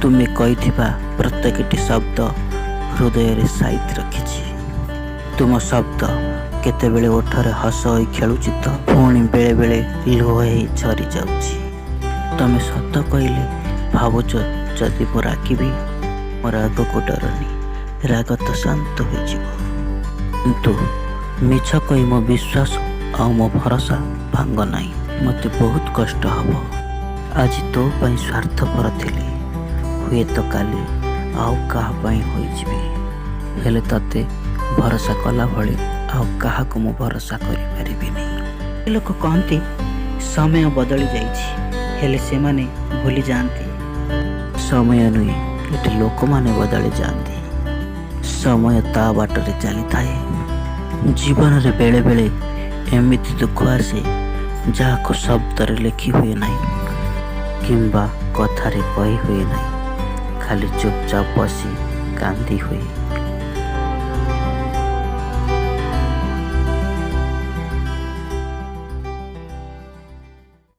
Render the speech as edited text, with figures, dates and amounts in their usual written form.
ତୁମେ କହିଥିବା ପ୍ରତ୍ୟେକଟି ଶବ୍ଦ ହୃଦୟରେ ସାଇତି ରଖିଛି। ତୁମ ଶବ୍ଦ କେତେବେଳେ ଓଠରେ ହସ ହୋଇ ଖେଳୁଛି ତ ପୁଣି ବେଳେବେଳେ ଲୁହ ହେଇ ଝରିଯାଉଛି। ତମେ ସତ କହିଲେ ଭାବୁଛ ଯଦି ମୁଁ ରାଗିବି? ମୋ ରାଗକୁ ଡରନି, ରାଗ ତ ଶାନ୍ତ ହୋଇଯିବ। କିନ୍ତୁ ମିଛ କହି ମୋ ବିଶ୍ୱାସ ଆଉ ମୋ ଭରସା ଭାଙ୍ଗ ନାହିଁ, ମୋତେ ବହୁତ କଷ୍ଟ ହବ। ଆଜି ତୋ ପାଇଁ ସ୍ୱାର୍ଥପର ଥିଲି, ହୁଏତ କାଲି ଆଉ କାହା ପାଇଁ ହୋଇଯିବି। ହେଲେ ତତେ ଭରସା କଲା ଭଳି ଆଉ କାହାକୁ ମୁଁ ଭରସା କରିପାରିବିନି। ଲୋକ କହନ୍ତି ସମୟ ବଦଳି ଯାଇଛି, ହେଲେ ସେମାନେ ଭୁଲି ଯାଆନ୍ତି ସମୟ ନୁହେଁ, ଏଠି ଲୋକମାନେ ବଦଳି ଯାଆନ୍ତି। ସମୟ ତା ବାଟରେ ଚାଲିଥାଏ। ଜୀବନରେ ବେଳେବେଳେ ଏମିତି ଦୁଃଖ ଆସେ, ଯାହାକୁ ଶବ୍ଦରେ ଲେଖି ହୁଏ ନାହିଁ କିମ୍ବା କଥାରେ କହି ହୁଏ ନାହିଁ। ଖାଲି ଚୁପଚାପ ବସି କାନ୍ଦି ହୁଏ।